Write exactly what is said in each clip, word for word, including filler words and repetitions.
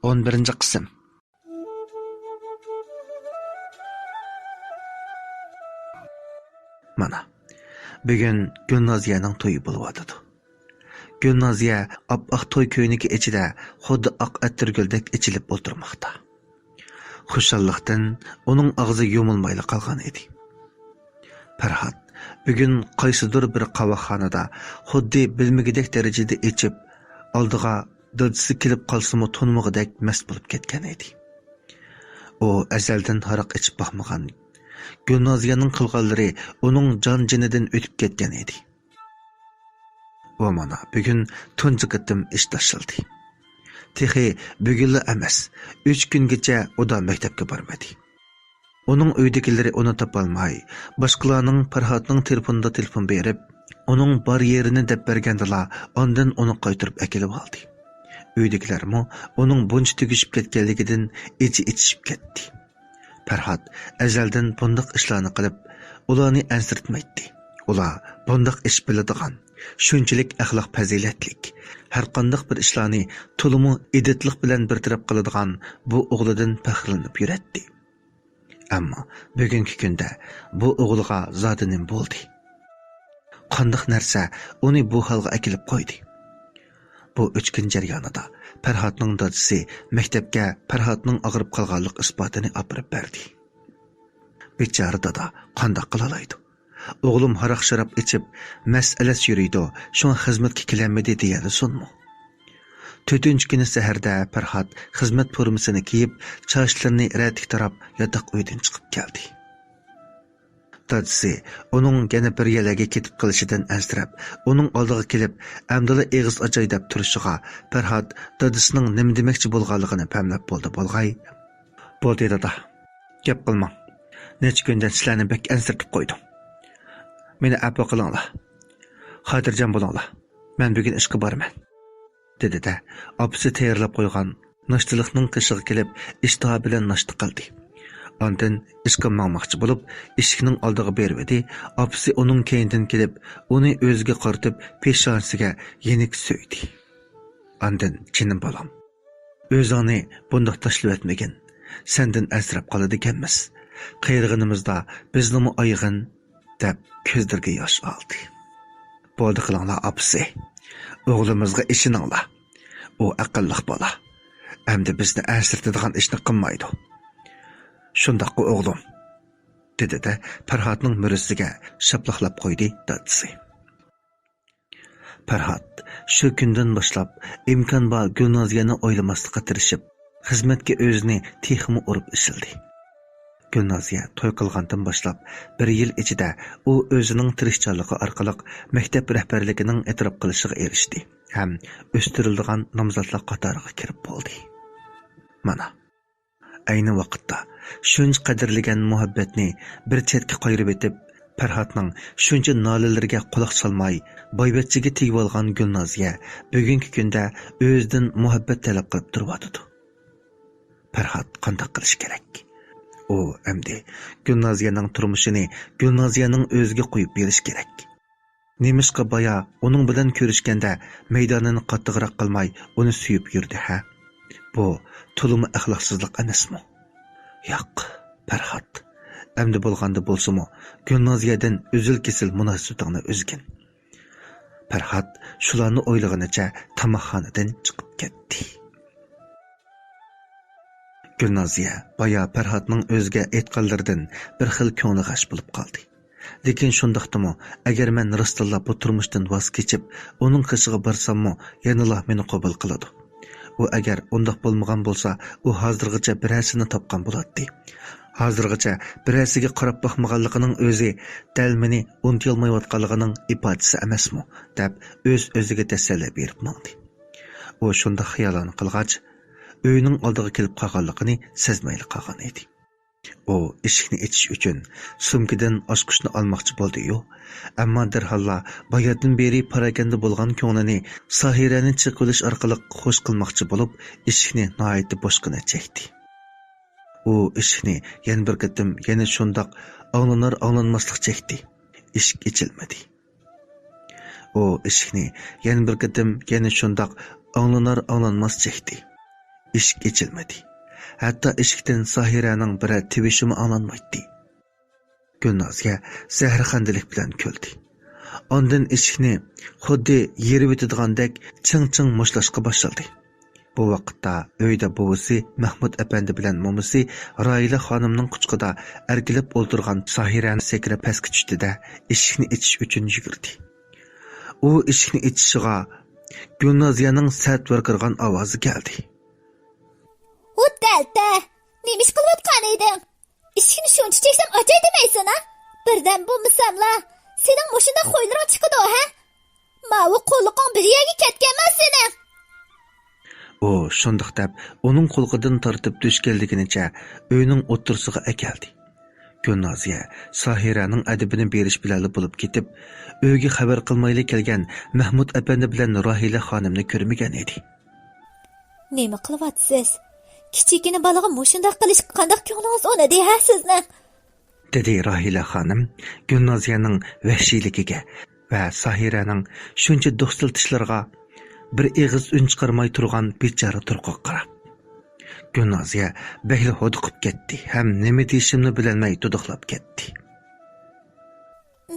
ئون بىرىنچى قىسىم. مانا، بۈگۈن گۈلنازىيەنىڭ تويى بولۇۋاتىدۇ. گۈلنازىيە ئاپئاق توي كۆينىكى ئىچىدە خۇددى ئاق ئەتىرگۈلدەك ئېچىلىپ ئولتۇرماقتا. خۇشاللىقتىن ئۇنىڭ ئاغزى يۇمۇلمايلا قالغان ئىدى. پەرھات بۈگۈن قايسىدۇر بىر قاۋاقخانىدا خۇددى بىلمىگۈدەك دەرىجىدە ئېچىپ، ئالدىغا دادىسى كېلىپ قالسىمۇ تونۇمىغۇدەك مەست بولۇپ كەتكەن ئىدى. ئۇ ئەزەلدىن ھاراق ئىچىپ باقمىغان. گۈلنازىيەنىڭ قىلغانلىرى ئۇنىڭ جان-جېنىدىن ئۆتۈپ كەتكەن ئىدى. ئۇ مانا بۈگۈن تۇنجى قېتىم ئىش تاشلىدى. تېخى بۈگۈنلا ئەمەس، ئۈچ كۈنگىچە ئۇدا مەكتەپكە بارمىدى. ئۇنىڭ ئۆيدىكىلىرى ئۇنى تاپالماي، باشقىلارنىڭ پەرھاتنىڭ تېلېفونىدا تېلېفون بېرىپ، ئۇنىڭ بار يېرىنى دەپ بەرگەندىلا، ئاندىن ئۇنى قايتۇرۇپ ئەكېلىۋالدى. ئۆيدىكىلەرمۇ ئۇنىڭ بۇنچە تۈگىشىپ كەتكەنلىكىدىن ئىچى ئېچىشىپ كەتتى. پەرھات ئەزەلدىن بۇنداق ئىشلارنى قىلىپ، ئۇلارنى ئەنسىرىتمەيتتى. ئۇلار بۇنداق ئىش بىلىدىغان، شۇنچىلىك ئەخلاق پەزىلەتلىك، ھەرقانداق بىر ئىشلارنى تولىمۇ ئىدىتلىق بىلەن بىر تەرەپ قىلىدىغان بۇ ئوغلىدىن پەخىرلىنىپ يۈرەتتى. ئەمما بۈگۈنكى كۈندە بۇ ئوغلىغا زادى نېمە بولدى؟ قانداق نەرسە ئۇنى بۇ ھالغا ئەكېلىپ قويدى؟ بۇ ئۈچ كۈن جەريانىدا پەرھاتنىڭ دادىسى مەكتەپكە پەرھاتنىڭ ئاغرىپ قالغانلىق ئىسپاتىنى ئاپىرىپ بەردى. بىچارە دادا قانداق قىلالايدۇ؟ ئوغلۇم ھاراق-شاراب ئىچىپ، مەست-ئەلەس يۈرىدۇ، شۇڭا خىزمەتكە كېلەلمىدى دېيەلىسۇنمۇ؟ تۆتىنچى كۈنى سەھەردە پەرھات خىزمەت فورمىسىنى كىيىپ، چاچلىرىنى رەتكە تاراپ، ياتاق ئۆيدىن چىقىپ كەلدى. دادىسى ئۇنىڭ يەنە بىر يەرلەرگە كېتىپ قېلىشىدىن ئەنسىرەپ، ئۇنىڭ ئالدىغا كېلىپ، ئەمدىلا ئېغىز ئاچاي دەپ تۇرۇشىغا، پەرھات دادىسىنىڭ نېمە دېمەكچى بولغانلىقىنى پەملەپ بولدى بولغاي، «بولدى دادا، گەپ قىلماڭ. نەچچە كۈندىن سىلەرنى بەك ئەنسىرىتىپ قويدۇم. مېنى ئەپۇ قىلىڭلار. خاتىرجەم بولۇڭلار. مەن بۈگۈن ئىشقا بارىمەن.» دېدى-دە، ئاپىسى تەييارلاپ قويغان ناشتىلىقنىڭ قېشىغا كېلىپ، ئىشتىھا بىلەن ناشتا قىلدى. ئاندىن ئىشقا ماڭماقچى بولۇپ، ئىشىكنىڭ ئالدىغا بېرىۋىدى، ئاپىسى ئۇنىڭ كەينىدىن كېلىپ، ئۇنى ئۆزىگە قارىتىپ، پېشانىسىگە يېنىك سۆيدى. ئاندىن، «جېنىم بالام، ئۆزۈڭنى بۇنداق تاشلىۋەتمىگىن. سەندىن ئەنسىرەپ قالىدىكەنمىز. قېرىغىنىمىزدا بىزنىمۇ ئايىغىن.» دەپ كۆزلىرىگە ياش ئالدى. «بولدى قىلىڭلار ئاپىسى. ئوغلىمىزغا ئىشىنىڭلار. ئۇ ئەقىللىق بالا. ئەمدى بىزنى ئەنسىرىتىدىغان ئىشنى قىلمايدۇ. شۇنداققۇ ئوغلۇم؟» دېدى-دە، پەرھاتنىڭ مۈرىسىگە شاپىلاقلاپ قويدى دادىسى. پەرھات شۇ كۈندىن باشلاپ ئىمكان بار گۈلنازىيەنى ئويلىماسلىققا تىرىشىپ، خىزمەتكە ئۆزىنى تېخىمۇ ئۇرۇپ ئىشلىدى. گۈلنازىيە توي قىلغاندىن باشلاپ بىر يىل ئىچىدە ئۇ ئۆزىنىڭ تىرىشچانلىقى ئارقىلىق مەكتەپ رەھبەرلىكىنىڭ ئېتىراپ قىلىشىغا ئېرىشتى ھەم ئۆستۈرۈلىدىغان نامزاتلار قاتارىغا كىرىپ بولدى. مانا، ئەينى ۋاقىتتا شۇنچە قەدىرلىگەن مۇھەببەتنى بىر چەتكە قايرىۋېتىپ، پەرھاتنىڭ شۇنچە نالىلىرىگە قۇلاق سالماي، بايۋەچچىگە تېگىۋالغان گۈلنازىيە بۈگۈنكى كۈندە ئۆزىدىن مۇھەببەت تەلەپ قىلىپ تۇرۇۋاتىدۇ. پەرھات قانداق قىلىشى كېرەك؟ ئۇ ئەمدى گۈلنازىيەنىڭ تۇرمۇشىنى گۈلنازىيەنىڭ ئۆزىگە قويۇپ بېرىشى كېرەك. نېمىشقا بايا ئۇنىڭ بىلەن كۆرۈشكەندە مەيدانىنى قاتتىقراق قىلماي ئۇنى سۆيۈپ يۈردى ھە؟ بۇ تولىمۇ ئەخلاقسىزلىق ئەمەسمۇ؟ ياق، پەرھات. ئەمدى بولغاندا بولسىمۇ گۈلنازىيەدىن ئۈزۈل-كېسىل مۇناسىۋىتىڭنى ئۈزگىن. پەرھات شۇلارنى ئويلىغىنىچە تاماقخانىدىن چىقىپ كەتتى. گۈلنازىيە بايا پەرھاتنىڭ ئۆزىگە ئېيتقانلىرىدىن بىر خىل كۆڭلى غەش بولۇپ قالدى. لېكىن شۇنداقتىمۇ، ئەگەر مەن راستتىنلا بۇ تۇرمۇشتىن ۋاز كېچىپ، ئۇنىڭ قېشىغا بارساممۇ، يەنىلا مېنى قوبۇل قىلىدۇ. ئۇ ئەگەر ئۇنداق بولمىغان بولسا، ئۇ ھازىرغىچە بىرەرسىنى تاپقان بولاتتى. ھازىرغىچە بىرەرسىگە قاراپ باقمىغانلىقىنىڭ ئۆزى دەل مېنى ئۇنتۇيالمايۋاتقانلىقىنىڭ ئىپادىسى ئەمەسمۇ؟ دەپ ئۆز-ئۆزىگە تەسەللى بېرىپ ماڭدى. ئۇ شۇنداق خىياللارنى قىلغاچ، ئۆينىڭ ئالدىغا كېلىپ قالغانلىقىنى سەزمەيلا قالغان ئىدى. ئۇ ئىشىكنى ئېچىش ئۈچۈن سومكىدىن ئاچقۇچنى ئالماقچى بولدى-يۇ، ئەمما دەرھاللا باياتىن بېرى پاراكەندە بولغان كۆڭلىنى ساھىرەنى چېقىۋېلىش ئارقىلىق خوش قىلماقچى بولۇپ، ئىشىكنى ناھايىتى بوشقىنە چەكتى. ئۇ ئىشىكنى يەنە بىر قېتىم يەنە شۇنداق ئاڭلىنار-ئاڭلانماسلىق چەكتى. ئىشىك ئېچىلمىدى. ئۇ ئىشىكنى يەنە بىر قېتىم يەنە شۇنداق ئاڭلىنار-ئاڭلانماس چەكتى. ئىشىك ئېچىلمىدى. ھەتتا ئىشىكتىن ساھىرەنىڭ بىرەر تىۋىشىمۇ ئاڭلانمايتتى. گۈلنازىيە زەھەرخەندىلىك بىلەن كۈلدى. ئاندىن ئىشىكنى خۇددى يېرىۋېتىدىغاندەك چىڭ-چىڭ مۇشتلاشقا باشلىدى. بۇ ۋاقىتتا ئۆيدە بوۋىسى مەھمۇت ئەپەندى بىلەن مومىسى راھىلە خانىمنىڭ قۇچىقىدا ئەركىلەپ ئولتۇرغان ساھىرە سەكرەپ پەسكە چۈشتى-دە، ئىشىكنى ئېچىش ئۈچۈن يۈگۈردى. ئۇ ئىشىكنى ئېچىشىغا گۈلنازىيەنىڭ سەت ۋارقىرىغان ئاۋازى كەلدى. ھۇ دەلتە! نېمە ئىش قىلىۋاتقان ئىدىڭ؟ ئىشىكنى شۇنچە چەكسەم ئاچاي دېمەيسەن ھە؟ بىردەم بولمىساملا، سېنىڭ مۇشۇنداق خۇيلىرىڭ چىقىدۇ ھە؟ ماۋۇ قوللىقىڭ بىر يەرگە كەتكەنمەن سېنىڭ! ئۇ شۇنداق دەپ، ئۇنىڭ قۇلىقىدىن تارتىپ تۆشكەنلىكىنىچە ئۆينىڭ ئوتتۇرىسىغا ئەكەلدى. گۈلنازىيە ساھىرەنىڭ ئەدىپىنى بېرىش بىلەنلا بولۇپ كېتىپ، ئۆيگە خەۋەر قىلمايلا كەلگەن مەھمۇت ئەپەندى بىلەن راھىلە خانىمنى كۆرمىگەن ئىدى. نېمە قىلىۋاتىسىز؟ كىچىككىنە بالىغا مۇشۇنداق قىلىشقا قانداق كۆڭلىڭىز ئۇنىدى ھە سىزنىڭ؟ دېدى راھىلە خانىم گۈلنازىيەنىڭ ۋەھشىيلىكىگە ۋە ساھىرەنىڭ شۇنچە دوق سىلتىشلىرىغا بىر ئېغىز ئۈن چىقارماي تۇرغان بىچارە تۇرقىغا قاراپ. گۈلنازىيە بەكلا ھودۇقۇپ كەتتى ھەم نېمە دېيىشىمنى بىلەلمەي دۇدۇقلاپ كەتتى.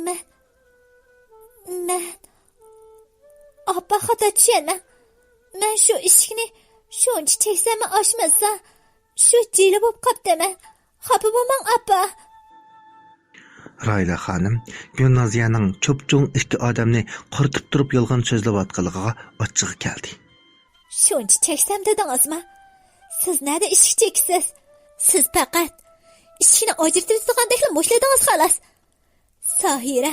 مەن، مەن، ئاپا خاتا چۈشەنمەڭ. مەن شۇ ئىشىكنى شۇنچە چەكسەممۇ ئاچمىسا، شۇ جىلە بولۇپ قاپتىمەن. خاپا بولماڭ ئاپا. راھىلە خانىم گۈلنازىيەنىڭ چوپچوڭ ئىككى ئادەمنى قورقۇتۇپ تۇرۇپ يالغان سۆزلەۋاتقانلىقىغا ئاچچىقى كەلدى. شۇنچە چەكسەم دېدىڭىزما؟ سىز نەدە ئىشىك چېكىسىز؟ سىز پەقەت ئىشىكنى ئاجرىتىۋېتىدىغاندەكلا مۇشتلىدىڭىز خالاس. ساھىرە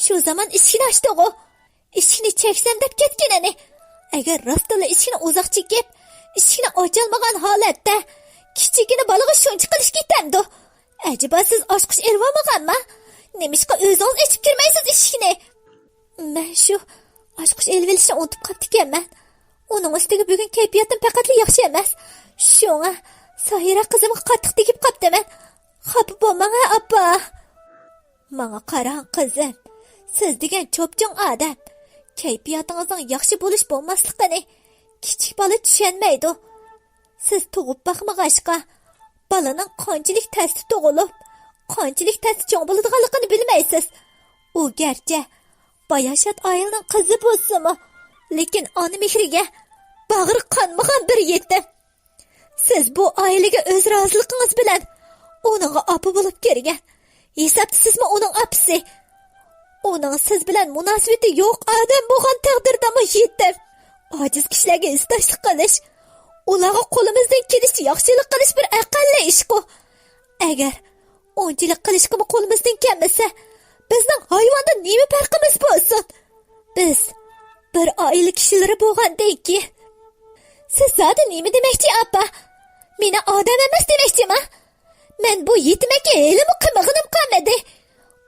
شۇ زامان ئىشىكنى ئاچتىغۇ. ئىشىكنى چەكسەم دەپ كەتكىنىنى. ئەگەر راستتىنلا ئىشىكنى ئۇزاق چېكىپ، ئىشىكنى ئاچالمىغان ھالەتتە كىچىككىنە بالىغا شۇنچە قىلىش كېتەمدۇ؟ ئەجەبا سىز ئاچقۇچ ئېلىۋالمىغانما؟ نېمىشقا ئۆزىڭىز ئېچىپ كىرمەيسىز ئىشىكنى؟ مەن شۇ ئاچقۇچ ئېلىۋېلىشنى ئۇنتۇپ قاپتىكەنمەن. ئۇنىڭ ئۈستىگە بۈگۈن كەيپىياتىم پەقەتلا ياخشى ئەمەس. شۇڭا ساھىرە قىزىمغا قاتتىق تېگىپ قاپتىمەن. خاپا بولماڭ ھە ئاپا. ماڭا قاراڭ قىزىم، سىز دېگەن چوپچوڭ ئادەم. كەيپىياتىڭىزنىڭ ياخشى بولۇش بولماسلىقىنى كىچىك بالا چۈشەنمەيدۇ. سىز تۇغۇپ باقمىغاچقا، بالىنىڭ قانچىلىك تەستە تۇغۇلۇپ، قانچىلىك تەستە چوڭ بولىدىغانلىقىنى بىلمەيسىز. ئۇ گەرچە باياشات ئائىلىنىڭ قىزى بولسىمۇ، لېكىن ئانا مېھرىگە باغرى قانمىغان بىر يېتىم. سىز بۇ ئائىلىگە ئۆز رازىلىقىڭىز بىلەن ئۇنىڭغا ئاپا بولۇپ كىرگەن. ھېسابتا سىزمۇ ئۇنىڭ ئاپىسى. ئۇنىڭ سىز بىلەن مۇناسىۋىتى يوق ئادەم بولغان تەقدىردىمۇ يېتىم، ئاجىز كىشىلەرگە ھېسداشلىق قىلىش، ئۇلارغا قولىمىزدىن كېلىشىچە ياخشىلىق قىلىش بىر ئەقەللىي ئىشقۇ. ئەگەر ئۇنچىلىك قىلىشقىمۇ قولىمىزدىن كەلمىسە، بىزنىڭ ھايۋاندىن نېمە پەرقىمىز بولسۇن؟ بىز بىر ئائىلە كىشىلىرى بولغاندىن كېيىن. سىز زادى نېمە دېمەكچى، ئاپا؟ مېنى ئادەم ئەمەس دېمەكچىما؟ مەن بۇ يېتىمەككە ھېلىمۇ قىمىغىنىم قالمىدى.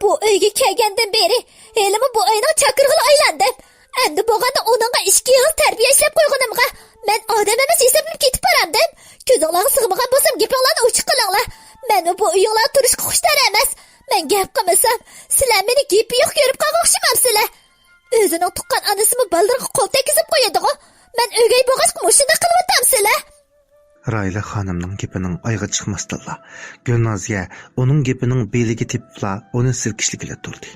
بۇ ئۆيگە كەلگەندىن بېرى ھېلىمۇ بۇ ئۆينىڭ چاكىرىغىلا ئايلاندىم. ئەمدى بولغاندا ئۇنىڭغا ئىككى ئېغىز تەربىيە ئىشلەپ قويغىنىمغا مەن ئادەم ئەمەس ھېسابلىنىپ كېتىپ بارامدىم؟ كۆزۈڭلارغا سىغمىغان بولسام گېپىڭلارنى ئوچۇق قىلىڭلار. مەنمۇ بۇ ئۆيۈڭلارغا تۇرۇشقا خۇشتار ئەمەس. مەن گەپ قىلمىسام، سىلەر مېنى گېپى يوق كۆرۈپ قالغان ئوخشىمامسىلەر؟ ئۆزىنىڭ تۇغقان ئانىسىمۇ بالىلىرىغا قول تەگكۈزۈپ قويىدىغۇ. مەن ئۆگەي بولغاچقا مۇشۇنداق قىلىۋاتامسىلەر؟ راھىلە خانىمنىڭ گېپىنىڭ ئايىغى چىقماستىنلا، گۈلنازىيە ئۇنىڭ گېپىنىڭ بېلىگە تېپىپلا ئۇنى سىلكىشلىگىلى تۇردى.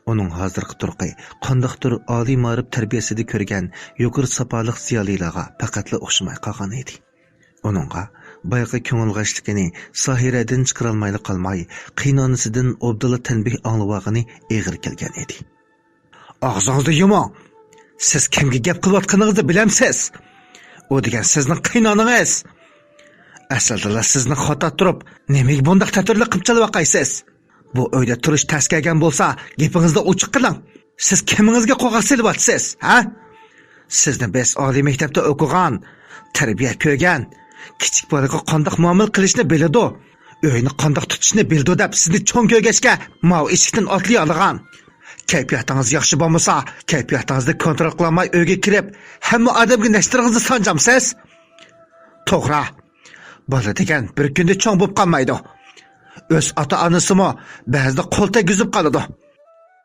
ئۇنىڭ ھازىرقى تۇرقى قانداقتۇر ئالىي مائارىپ تەربىيەسىدە كۆرگەن يۇقىرى ساپالىق زىيالىيلارغا پەقەتلا ئوخشىماي قالغان ئىدى. ئۇنىڭغا بايىقى كۆڭۈل غەشلىكىنى ساھىرەدىن چىقىرالمايلا قالماي، قېيىنئانىسىدىن ئوبدانلا تەنبىھ ئاڭلىۋالغىنى ئېغىر كەلگەن ئىدى. ئاغزىڭىزنى يۇمۇڭ! سىز كىمگە گەپ قىلىۋاتقىنىڭىزنى بىلەمسىز؟ ئۇ دېگەن سىزنىڭ قېيىنئانىڭىز. ئەسلىدىلا سىزنى خاتا تۇرۇپ، نېمىگە بۇنداق تەتۈرلۈك قىلىپ چېلىۋاقايسىز؟ بۇ ئۆيدە تۇرۇش تەس كەلگەن بولسا، گېپىڭىزنى ئوچۇق قىلىڭ. سىز كىمىڭىزگە قورغاق سېلىۋاتىسىز، ھە؟ سىزنى بىز ئالىي مەكتەپتە ئوقۇغان، تەربىيە كۆرگەن، كىچىك بالىغا قانداق مۇئامىلە قىلىشنى بىلىدۇ، ئۆينى قانداق تۇتۇشنى بىلىدۇ دەپ سىزنى چوڭ كۆرگەچكە، ماۋۇ ئىشىكتىن ئاتلىيالىغان. كەيپىياتىڭىز ياخشى بولمىسا، كەيپىياتىڭىزنى كونترول قىلالماي ئۆيگە كىرىپ، ھەممە ئادەمگە نەشتىرىڭىزنى سانجامسىز؟ توغرا، بالا دېگەن بىر كۈندە چوڭ بولۇپ قالمايدۇ. ئۆز ئاتا-ئانىسىمۇ بەزىدە قول تەگكۈزۈپ قالىدۇ.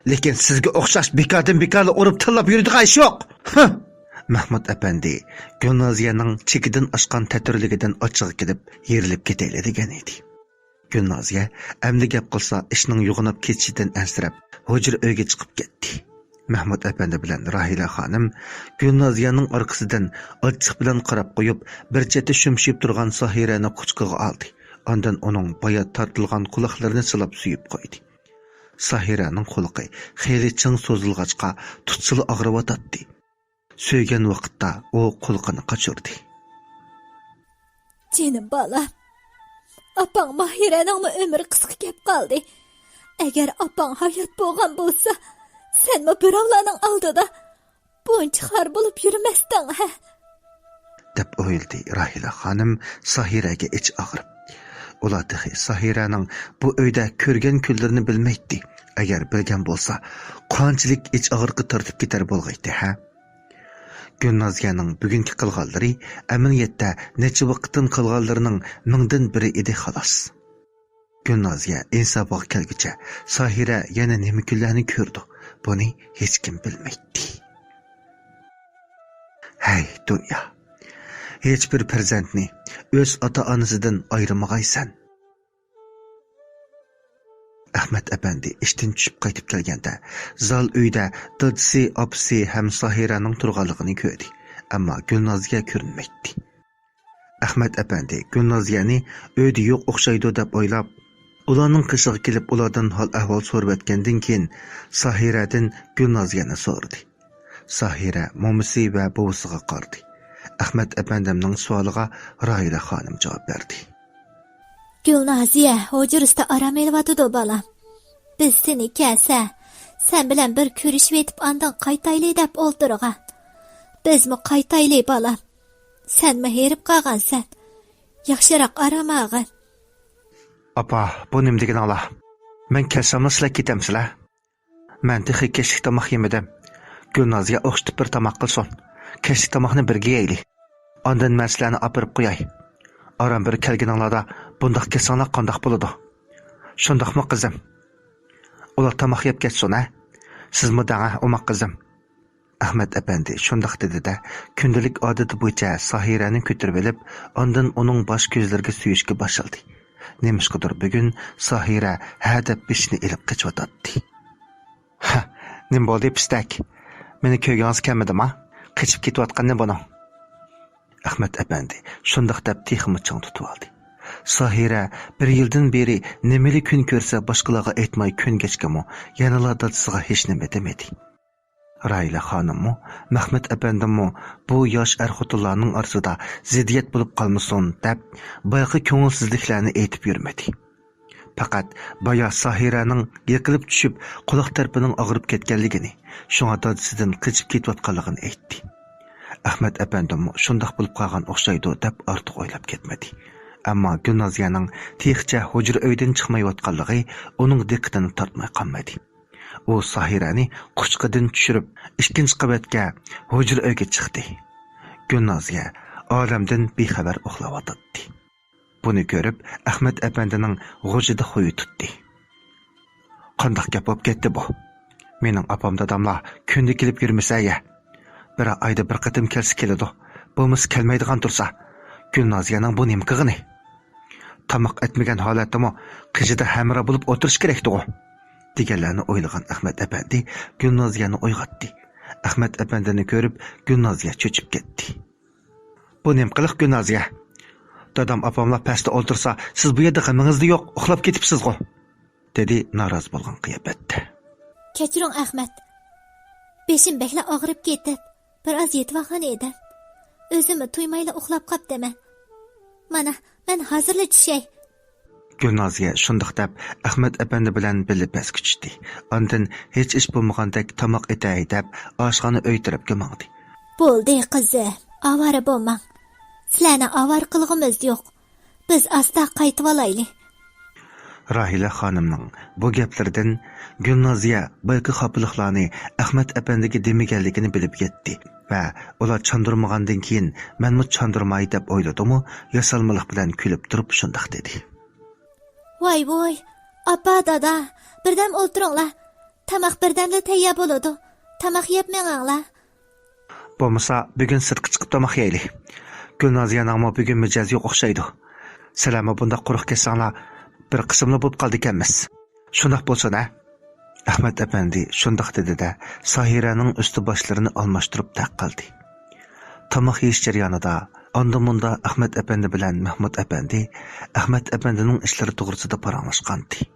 لېكىن سىزگە ئوخشاش بىكاردىن بىكارلا ئۇرۇپ تىللاپ يۈرىدىغان ئىش يوق. ھە! مەھمۇت ئەپەندى گۈلنازىيەنىڭ چېكىدىن ئاشقان تەتۈرلۈكىدىن ئاچچىقى كېلىپ، يېرىلىپ كېتەيلى دېگەن ئىدى. گۈلنازىيە ئەمدى گەپ قىلسا ئىشنىڭ يوغىناپ كېتىشىدىن ئەنسىرەپ، ھۇجرا ئۆيگە چىقىپ كەتتى. مەھمۇت ئەپەندى بىلەن راھىلە خانىم گۈلنازىيەنىڭ ئارقىسىدىن ئاچچىق بىلەن قاراپ قويۇپ، بىر چەتتە شۈمشىيىپ تۇرغان ساھىرەنى قۇچىقىغا ئالدى. ئاندىن ئۇنىڭ بايا تارتىلغان قۇلاقلىرىنى سىلاپ سۆيۈپ قويدى. ساھىرەنىڭ قۇلىقى خېلى چىڭ سوزۇلغاچقا، تۇتسىلا ئاغرىۋاتاتتى. سۆيگەن ۋاقىتتا ئۇ قۇلىقىنى قاچۇردى. جېنىم بالام، ئاپاڭ ماھىرەنىڭمۇ ئۆمرى قىسقا كەپ قالدى. ئەگەر ئاپاڭ ھايات بولغان بولسا، سەنمۇ بىراۋلارنىڭ ئالدىدا بۇنچە خار بولۇپ يۈرمەستىڭ ھە؟ دەپ ئويلىدى راھىلە خانىم ساھىرەگە ئىچى ئاغرىپ. ئۇلار تېخى ساھىرەنىڭ بۇ ئۆيدە كۆرگەن كۈنلىرىنى بىلمەيتتى. ئەگەر بىلگەن بولسا، قانچىلىك ئىچ ئاغرىقى تارتىپ كېتەر بولغايتتى ھە؟ گۈلنازىيەنىڭ بۈگۈنكى قىلغانلىرى ئەمەلىيەتتە نەچچە ۋاقىتتىن قىلغانلىرىنىڭ مىڭدىن بىرى ئىدى خالاس. گۈلنازىيە ئىنسابىغا كەلگۈچە ساھىرە يەنە نېمە كۈنلەرنى كۆردى، بۇنى ھېچكىم بىلمەيتتى. ھەي دۇنيا، ھېچبىر پەرزەنتنى ئۆز ئاتا-ئانىسىدىن ئايرىمىغايسەن. ئەخمەت ئەپەندى ئىشتىن چۈشۈپ قايتىپ كەلگەندە، زال ئۆيدە دادىسى، ئاپىسى ھەم ساھىرەنىڭ تۇرغانلىقىنى كۆردى، ئەمما گۈلنازىيە كۆرۈنمەيتتى. ئەخمەت ئەپەندى گۈلنازىيەنى ئۆيدە يوق ئوخشايدۇ دەپ ئويلاپ، ئۇلارنىڭ قېشىغا كېلىپ ئۇلاردىن ھال-ئەھۋال سورىۋەتكەندىن كېيىن، ساھىرەدىن گۈلنازىيەنى سورىدى. ساھىرە مومىسى ۋە بوۋىسىغا قارىدى. ئەخمەت ئەپەندىمنىڭ سوئالىغا راھىلە خانىم جاۋاب بەردى. گۈلنازىيە ھۇجرىسىدا ئارام ئېلىۋاتىدۇ، بالام. بىز سېنى كەلسە، سەن بىلەن بىر كۆرۈشۈۋېتىپ ئاندىن قايتايلى دەپ ئولتۇرغان. بىزمۇ قايتايلى، بالام. سەنمۇ ھېرىپ قالغانسەن. ياخشىراق ئارام ئالغىن. ئاپا، بۇ نېمە دېگىنىڭلار؟ مەن كەلسەملا سىلەر كېتەمسىلەر؟ مەن تېخى كەچلىك تاماق يېمىدىم. گۈلنازىيە ئوخشىتىپ بىر تاماق قىلسۇن. كەچلىك تاماقنى بىرگە يەيلى. ئاندىن مەن سىلەرنى ئاپىرىپ قوياي. ئاران بىر كەلگىنىڭلاردا بۇنداق كەتسەڭلار قانداق بولىدۇ؟ شۇنداقمۇ قىزىم؟ ئۇلار تاماق يەپ كەتسۇن ھە. سىزمۇ دەڭە ئوماق قىزىم. ئەخمەت ئەپەندى شۇنداق دېدى-دە، كۈندىلىك ئادىتى بويىچە ساھىرەنى كۆتۈرۈۋېلىپ، ئاندىن ئۇنىڭ باش كۆزلىرىگە سۆيۈشكە باشلىدى. نېمىشقىدۇر بۈگۈن ساھىرە ھە دەپ بېشىنى ئېلىپ قېچىۋاتاتتى. ھە، نېمە بولدى پىستەك؟ مېنى كۆرگۈڭىز كەلمىدىما؟ قېچىپ كېتىۋاتقىنى بۇنىڭ. ئەخمەت ئەپەندى شۇنداق دەپ تېخىمۇ چىڭ تۇتۇۋالدى. ساھىرە بىر يىلدىن بېرى نېمىلى كۈن كۆرسە باشقىلارغا ئېيتماي كۆنگەچكىمۇ يەنىلا دادىسىغا ھېچنېمە دېمىدى. راھىلە خانىممۇ، مەخمۇت ئەپەندىممۇ بۇ ياش ئەر-خوتۇنلارنىڭ ئارىسىدا زىددىيەت بولۇپ قالمىسۇن دەپ، بايىقى كۆڭۈلسىزلىكلەرنى ئېيتىپ يۈرمىدى. پەقەت بايا ساھىرەنىڭ يىقىلىپ چۈشۈپ، قۇلاق تەرىپىنىڭ ئاغرىپ كەتكەنلىكىنى، شۇڭا دادىسىدىن قېچىپ كېتىۋاتقانلىقىنى ئېيتتى. ئەخمەت ئەپەندىممۇ شۇنداق بولۇپ قالغان ئوخشايدۇ دەپ ئارتۇق ئويلاپ كەتمىدى. ئەمما گۈلنازىيەنىڭ تېخىچە ھۇجرا ئۆيدىن چىقمايۋاتقانلىقى ئۇنىڭ دىققىتىنى تارتماي قالمىدى. ئۇ ساھىرەنى قۇچىقىدىن چۈشۈرۈپ، ئىككىنچى قەۋەتكە ھۇجرا ئۆيگە چىقتى. گۈلنازىيە ئالەمدىن بىخەۋەر ئۇخلاۋاتاتتى. بۇنى كۆرۈپ، ئەخمەت ئەپەندىنىڭ غۇژىدا خۇيى تۇتتى. قانداق گەپ بولۇپ كەتتى بۇ؟ مېنىڭ ئاپام داداملار كۈندە كېلىپ يۈرمىسە يە. بىر ئايدا بىر قېتىم كەلسە كېلىدۇ. بولمىسا كەلمەيدىغان تۇرسا. گۈلنازىيەنىڭ بۇ نېمە قىلغىنى؟ تاماق ئەتمىگەن ھالەتتىمۇ قېشىدا ھەمراھ بولۇپ ئولتۇرۇش كېرەكتىغۇ؟ دېگەنلەرنى ئويلىغان ئەخمەت ئەپەندى گۈلنازىيەنى ئويغاتتى. ئەخمەت ئەپەندىنى كۆرۈپ گۈلنازىيە چۆچۈپ كەتتى. بۇ نېمە قىلىق گۈلنازىيە؟ دادام ئاپاملار پەستە ئولتۇرسا، سىز بۇ يەردە غېمىڭىزدا يوق، ئۇخلاپ كېتىپسىزغۇ؟ دېدى نارازى بولغان قىياپەتتە. كەچۈرۈڭ ئەخمەت. بېشىم بەكلا ئاغرىپ كېتىپ، بىر ئاز يېتىۋالغان ئىدىم. ئۆزۈممۇ تۇيمايلا ئۇخلاپ قاپتىمەن. مانا، مەن ھازىرلا چۈشەي. گۈلنازىيە شۇنداق دەپ ئەخمەت ئەپەندى بىلەن بىللە پەسكە چۈشتى. ئاندىن ھېچ ئىش بولمىغاندەك تاماق ئېتەي دەپ ئاشخانا ئۆي تەرەپكە ماڭدى. بولدى قىزىم، ئاۋارە بولماڭ. سىلەرنى ئاۋارە قىلغۇمىز يوق. بىز ئاستا قايتىۋالايلى. راھىلە خانىمنىڭ بۇ گەپلىرىدىن گۈلنازىيە بايىقى خاپىلىقلارنى ئەخمەت ئەپەندىگە دېمىگەنلىكىنى بىلىپ يەتتى ۋە ئۇلار چاندۇرمىغاندىن كېيىن مەنمۇ چاندۇرماي دەپ ئويلىدىمۇ، ياسالمىلىق بىلەن كۈلۈپ تۇرۇپ شۇنداق دېدى. ۋاي ۋوي، ئاپا، دادا، بىردەم ئولتۇرۇڭلار. تاماق بىردەمدە تەييار بولىدۇ. تاماق يەپ مېڭىڭلار. بولمىسا، بۈگۈن سىرتقا چىقىپ تاماق يەيلى. گۈلنازىيەنىڭمۇ بۈگۈن مىجەزى يوق ئوخشايدۇ. سىلەرمۇ بۇنداق قۇرۇق كەتسەڭلار، بىر قىسىملا بولۇپ قالىدىكەنمىز. شۇنداق بولسۇن، ھە؟ ئەخمەت ئەپەندى شۇنداق دېدى-دە، ساھىرەنىڭ ئۈستى باشلىرىنى ئالماشتۇرۇپ تەق قىلدى. تاماق يېيىش جەريانىدا ئاندا-مۇندا ئەخمەت ئەپەندى بىلەن مەھمۇت ئەپەندى ئەخمەت ئەپەندىنىڭ ئىشلىرى توغرىسىدا پاراڭلاشقانىدى.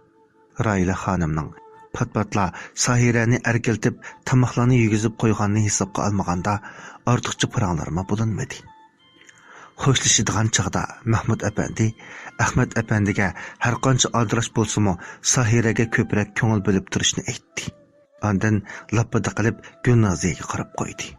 راھىلە خانىمنىڭ پات-پاتلا ساھىرەنى ئەركىلىتىپ، تاماقلارنى يېگۈزۈپ قويغاننى ھېسابقا ئالمىغاندا، ئارتۇقچە پاراڭلىرىمۇ بولۇنمىدى. خوشلىشىدىغان چاغدا مەھمۇت ئەپەندى ئەخمەت ئەپەندىگە ھەرقانچە ئالدىراش بولسىمۇ، ساھىرەگە كۆپرەك كۆڭۈل بۆلۈپ تۇرۇشنى ئېيتتى. ئاندىن لاپپىدە قىلىپ گۈلنازىيەگە قاراپ قويدى.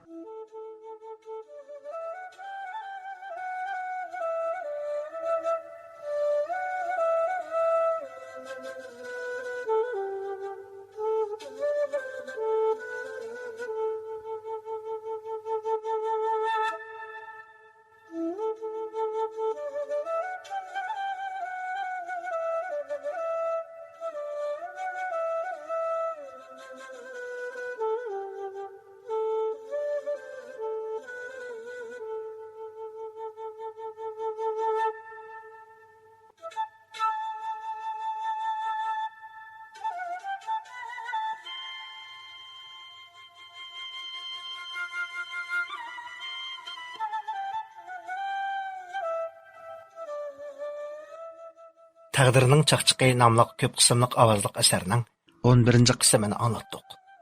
تەقدىرنىڭ چاقچىقى ناملىق كۆپ قىسىملىق ئاۋازلىق ئەسەرنىڭ ئون بىرىنچى قىسمىنى ئاڭلاتتۇق.